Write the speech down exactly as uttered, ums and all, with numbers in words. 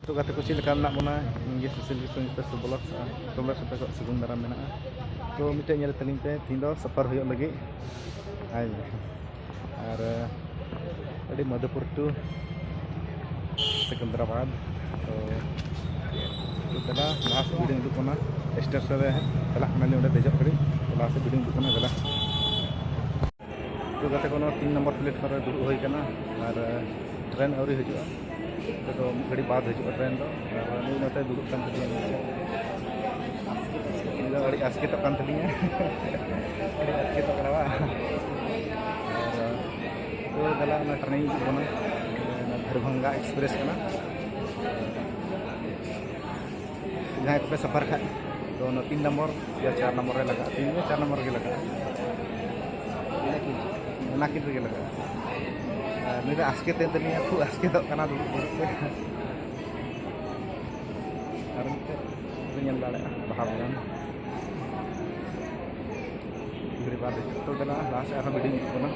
ᱛᱚ ᱜᱟᱛᱮ ᱠᱚ, ᱪᱮᱫ ᱞᱮᱠᱟ ᱢᱮᱱᱟᱜ ᱵᱚᱱᱟ? ᱤᱧ ᱜᱮ ᱥᱩᱥᱤᱞ ᱠᱤᱥᱠᱩ, ᱧᱩᱛᱩᱢ ᱛᱮ ᱥᱩᱵᱚᱞᱚᱠ, ᱟᱨ ᱛᱚᱵᱮ ᱥᱟᱯᱮ ᱠᱚ ᱥᱟᱹᱜᱩᱱ ᱫᱟᱨᱟᱢ ᱢᱮᱱᱟᱜᱼᱟ᱾ ᱛᱚ ᱢᱤᱫᱴᱮᱡ ᱧᱮᱞ ᱛᱟᱹᱞᱤᱧ ᱯᱮ, ᱛᱤᱦᱤᱧ ᱫᱚ ᱥᱟᱯᱷᱟᱨ ᱦᱩᱭᱩᱜ ᱞᱟᱹᱜᱤᱫ᱾ ᱟᱨ, ᱟᱨ ᱟᱹᱰᱤ ᱢᱚᱫᱷᱩᱯᱩᱨ to ᱥᱮᱠᱮᱱᱫᱨᱟᱵᱟᱫᱽ᱾ ᱛᱚ, ᱛᱚ ᱫᱮᱞᱟ, ᱞᱟᱦᱟ ᱥᱮᱫ video ᱩᱰᱩᱠ ᱠᱟᱱᱟ, ᱥᱴᱮᱥᱚᱱ ᱨᱮ ᱪᱟᱞᱟᱜ ᱠᱟᱱᱟᱞᱤᱧ, ᱚᱸᱰᱮ ᱫᱮᱡᱚᱜ ᱜᱷᱟᱹᱲᱤᱡ᱾ ᱛᱚ ᱞᱟᱦᱟ ᱥᱮᱫ video ᱩᱰᱩᱠ ᱠᱟᱱᱟ, ᱫᱮᱞᱟ᱾ ᱛᱚ ᱜᱟᱛᱮ ᱠᱚ, ᱱᱚᱣᱟ ᱛᱤᱱ ᱱᱚᱢᱵᱚᱨ platform ᱨᱮ ᱫᱩᱲᱩᱵ ᱦᱩᱭ ᱠᱟᱱᱟ ᱟᱨ ᱴᱨᱮᱱ ᱟᱹᱣᱨᱤ ᱦᱤᱡᱩᱜᱼᱟ᱾ ᱱᱤᱛᱚᱜ ᱫᱚ ᱢᱤᱫ ᱜᱷᱟᱹᱲᱤ ᱵᱟᱫᱽ ᱦᱤᱡᱩᱜᱼᱟ ᱴᱨᱮᱱ ᱫᱚ᱾ ᱟᱨ ᱱᱩᱭ ᱱᱚᱛᱮ ᱫᱩᱲᱩᱵ ᱠᱟᱱ ᱛᱟᱹᱞᱤᱧᱟ, ᱩᱱᱤ ᱫᱚ ᱟᱹᱰᱤ ᱟᱥᱠᱮᱛᱚᱜ ᱠᱟᱱ ᱛᱟᱹᱞᱤᱧᱟ᱾ ᱟᱹᱰᱤ ᱟᱥᱠᱮᱛᱚᱜ ᱠᱟᱱᱟ ᱵᱟᱝ? ᱟᱨ ᱛᱚ ᱫᱮᱞᱟ, ᱚᱱᱟ ᱴᱨᱮᱱ ᱤᱧ ᱤᱫᱤ ᱵᱚᱱᱟ, ᱚᱱᱟ ᱫᱷᱟᱨᱵᱷᱟᱝᱜᱟ ᱮᱠᱥᱯᱨᱮᱥ ᱠᱟᱱᱟ᱾ ᱡᱟᱦᱟᱸᱭ ᱠᱚᱯᱮ ᱥᱟᱯᱷᱟᱨ ᱠᱷᱟᱡ, ᱛᱚ ᱚᱱᱟ ᱛᱤᱱ ᱱᱚᱢᱵᱚᱨ ᱭᱟ ᱪᱟᱨ ᱱᱚᱢᱵᱚᱨ ᱨᱮ ᱞᱟᱜᱟᱜᱼᱟ, ᱛᱤᱱ ᱨᱮ ᱪᱟᱨ ᱱᱚᱢᱵᱚᱨ ᱨᱮᱜᱮ ᱞᱟᱜᱟᱜᱼᱟ, ᱚᱱᱟ ᱠᱤᱱ ᱨᱮᱜᱮ ᱞᱟᱜᱟᱜᱼᱟ᱾ ᱟᱨ ᱱᱩᱭ ᱫᱚ ᱟᱥᱠᱮᱛ ᱮᱱ ᱛᱟᱹᱞᱤᱧᱟ, ᱠᱷᱩᱵ ᱟᱥᱠᱮᱛᱚᱜ ᱠᱟᱱᱟ ᱫᱩᱲᱩᱵ ᱫᱩᱲᱩᱵ ᱛᱮ᱾ ᱟᱨ ᱢᱤᱫᱴᱮᱡ ᱯᱮ ᱧᱮᱞ ᱫᱟᱲᱮᱭᱟᱜᱼᱟ, ᱵᱟᱦᱟ ᱵᱟᱜᱟᱱ᱾ ᱜᱷᱟᱹᱲᱤ ᱵᱟᱫᱽ ᱨᱮ ᱡᱚᱛᱚ ᱫᱮᱞᱟ, ᱞᱟᱦᱟ ᱥᱮᱫ ᱟᱨᱦᱚᱸ video ᱤᱧ ᱩᱫᱩᱜ ᱟᱵᱚᱱᱟ᱾